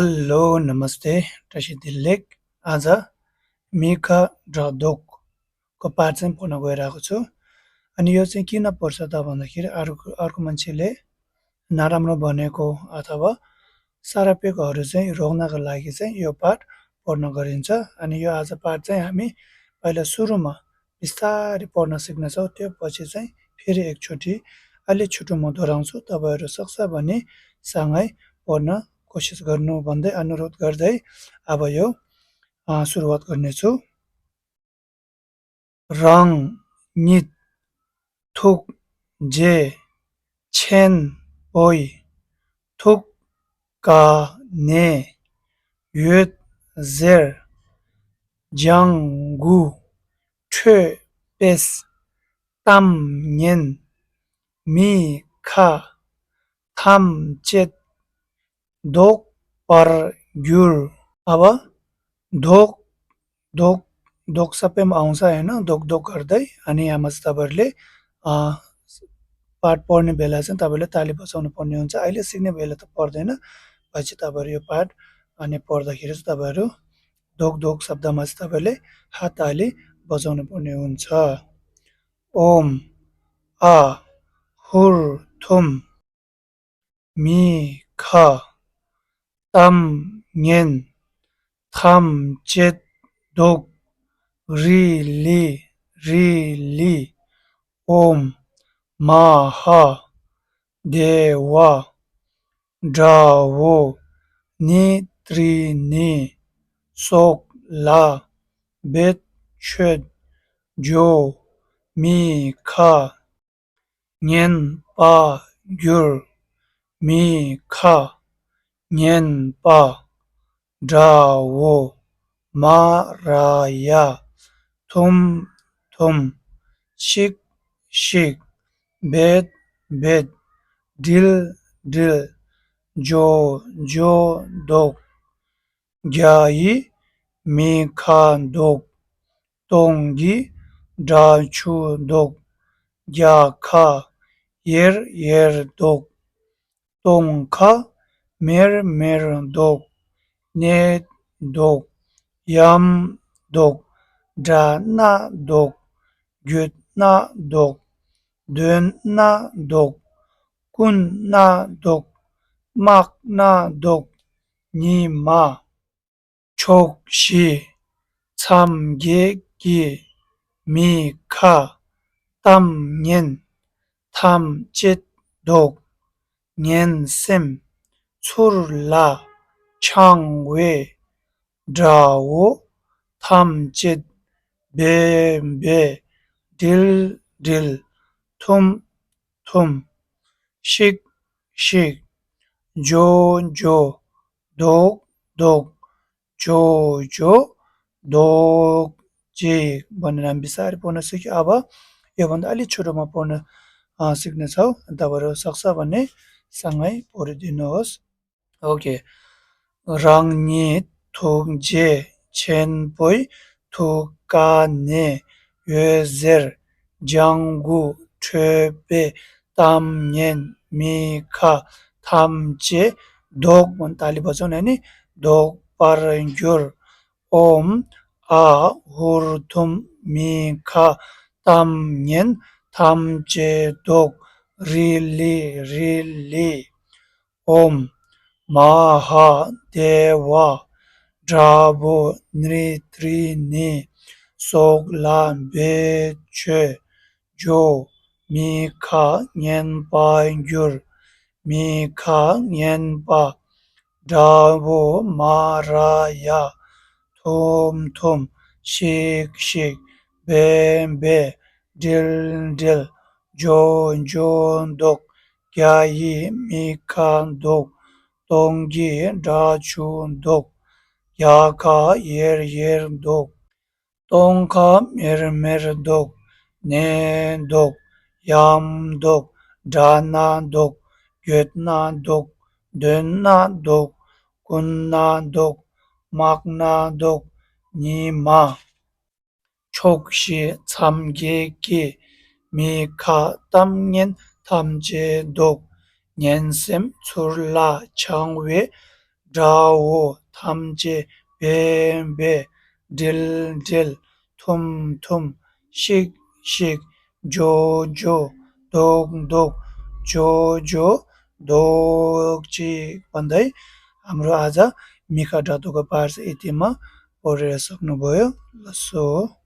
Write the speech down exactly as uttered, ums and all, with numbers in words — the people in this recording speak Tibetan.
Hello, नमस्ते, བཀྲ་ཤིས་བདེ་ལེགས། ཨ་ཛ། མི་ཁ་སྒྲ་འདོགས་ཀྱི་པར་ཙམ་པོ་ན་གོ་ར་གོ་ཚུ། ཨ་ནི་ཡོད་ཚན་ཀི་ན་པོར་ས་ད་བ་ན་ཁྱེར་ཨར་ཨར་ཀོ་མན་ཆེ་ལེ། ན་རམ་རོ་བ་ནེ་གོ་ཨ་ཐ་བ། ས་ར་པེ་གོ་རུ་ཚན་རོག་ན་ག་ལ་གི་ཚན་ཡོད་པར་པོར་ན་གོ་རིན་ཚ། ཨ་ནི་ཡོད་ཨ་ཛ་པར་ཙམ་ཡ་མི་པ་ལ་སུ་རུ་མ། बिस्तारै पढ्न सिक्नेछौँ। त्यो पछि चाहिँ फेरि एकचोटि अलि छोटो म दोहोऱ्याउँछु। तपाईँहरू सक्छ भने सँगै पढ्न कोसिस गर्नु भन्दै अनुरोध गर्दै अब यो, अ, सुरुवात गर्नेछु। རང་ཉིད་ཐུགས་རྗེ་ཆེན་པོས་ཐུགས་དགའ་ནས་འོད་ཟེར་ལྗང་གུ་འཕྲོས་པས་གཏམ་སྙན་མི་ཁ་ཐམས་ཅད་བཟློག་པར་གྱུར། ཨ་བ། བཟློག་བཟློག་བཟློག་ས་པེམ་ཨའུང་ས་ཡིན་ན་བཟློག་བཟློག་གར་དེ་ཨ་ནི་ཡ་མ་སི་ད་བར་ལེ། ཨ། པར་པོར་ནི་བེ་ལ་སན་ད་བར་ལེ་ཏཱ་ལི་བ་སོང་ནི་པོར་ནི་ཡོང་ཚ་ཨ་ལེ་སིག་ནི་བེ་ལ་ཏ་པོར་དེ་ན་བ་ཅི་ད་བར་ཡོད་པར་ཨ་ནི་པོར་ད་ཁྱེར་སུ་ད་བར་རུ་བཟློག་བཟློག་སབ་ད་མ་སི་ད་བར་ལེ་ཧ་ཏཱ་ལི་བ་སོང་ནི་པོར་ནི་ཡོང་ཚ། ཨོམ། ཨ། ཧུར་ཐུམ། མི་ཁ། གཏམ་སྙན། ཐམས་ཅད་བཟློག་རི་ལི་རི་ལི། ཨོམ། མ་ཧ། དེ་བ། དགྲ་བོ། ནི་ཏྲི་ནི། སོག་ལ། བེད་ཆོད། ཇོ། མི་ཁ། ཉན་པ་གྱུར། མི་ཁ། ཉན་པ། དགྲ་བོ། མ་ར་ཡ། ཐུམ་ཐུམ། ཤིག་ཤིག། བེད་བེད། དྲིལ་དྲིལ། ཇོ་ཇོ་བཟློག་རྒྱ་ཡི་མི་ཁ་བཟློག་སྟོང་གི་སྒྲ་ཆུ་བཟློག་རྒྱ་ཁ་ཡེར་ཡེར་བཟློག་སྟོང་ཁ་མེར་མེར་བཟློག་གནས་བཟློག་ཡམ་བཟློག་དགྲ་སྣ་བཟློག་གྱོད་སྣ་བཟློག་གདོན་སྣ་བཟློག་ཀུན་སྣ་བཟློག་དམག་སྣ་བཟློག་ཉི་མ། ཕྱོགས་བཞི་མཚམས་བརྒྱད་ཀྱི་མི་ཁ་གཏམ་སྙན་ཐམས་ཅད་བཟློག་ངན་སེམས་ཚུར་ལ་འཆང་བའི་དགྲ་བོ་ཐམས་ཅད་བེ་བེ་དྲིལ་དྲིལ་ཐུམ་ཐུམ། ཤིག་ཤིག། ཇོ་ཇོ། བཟློག་བཟློག་ཇོ་ཇོ། བཟློག་ཅིག་བ་ནི་རམ་བི་སར་པོ་ན་སིག་ཨ་བ། ཡོ་བ་ན་ཨ་ལི་ཆུ་རོ་མ་པོ་ན་ཨ་སིག་ན་ཚའོ་ད་བ་རོ་སག་ས་བ་ནི་ས་ངའི་པོ་རི་དི་ནོས། ཨོ་ཀེ། རང་ཉིད་ཐུགས་རྗེ་ཆེན་པོའི་ཐུགས་ཀ་ནས་འོད་ཟེར་ལྗང་གུ་འཕྲོས་པའི་གཏམ་སྙན་མི་ཁ་ཐམས་ཅད་བཟློག་མོན་ཏཱ་ལི་བ་ཚོ་ནས་ནི་བཟློག་པར་འགྱུར། ཨོམ། ཨ། ཧུར་ཐུམ་མི་ཁ་གཏམ་སྙན་ཐམས་ཅད་བཟློག་རི་ལི་རི་ལི། ཨོམ། མ་ཧ་དེ་བ། དགྲ་བོ་ནྲི་ཏྲི་ནི། སོག་ལ་བེ་ཆོས། ཇོ། མི་ཁ་ཉན་པར་འགྱུར། མི་ཁ་ཉན་པ། དགྲ་བོ་མ་ར་ཡ། ཐུམ་ཐུམ། ཤིག་ཤིག། བེ་བེ། དྲིལ་དྲིལ། ཇོ་ཇོ་བཟློག་རྒྱ་ཡི་མི་ཁ་བཟློག་སྟོང་གི་སྒྲ་ཆུ་བཟློག་རྒྱ་ཁ་ཡེར་ཡེར་བཟློག་སྟོང་ཁ་མེར་མེར་བཟློག་གནས་བཟློག་ཡམ་བཟློག་དགྲ་སྣ་བཟློག་གྱོད་སྣ་བཟློག་གདོན་སྣ་བཟློག་ཀུན་སྣ་བཟློག་དམག་སྣ་བཟློག་ཉི་མ། ཕྱོགས་བཞི་མཚམས་བརྒྱད་ཀྱི་མི་ཁ་གཏམ་སྙན་ཐམས་ཅད་བཟློག་ངན་སེམས་ཚུར་ལ་འཆང་བའི་ འདྲའོ། ཐམས་ཅད་འབད་འབད། འབྲིལ་འབྲིལ། ཐུམ་ཐུམ། ཤིག་ཤིག། འཇོ་འཇོ། འདོག་འདོག། འཇོ་འཇོ། འདོག་ཅིག་པ་འདི། ཨམ་རོ་ཨ་ཛ་མི་ཁ་འདྲ་དོ་ག་པར་ས་ཨི་ཏི་མ་པོ་རེ་སོག་ནུ་བོ་ཡོ། ལ་སོ།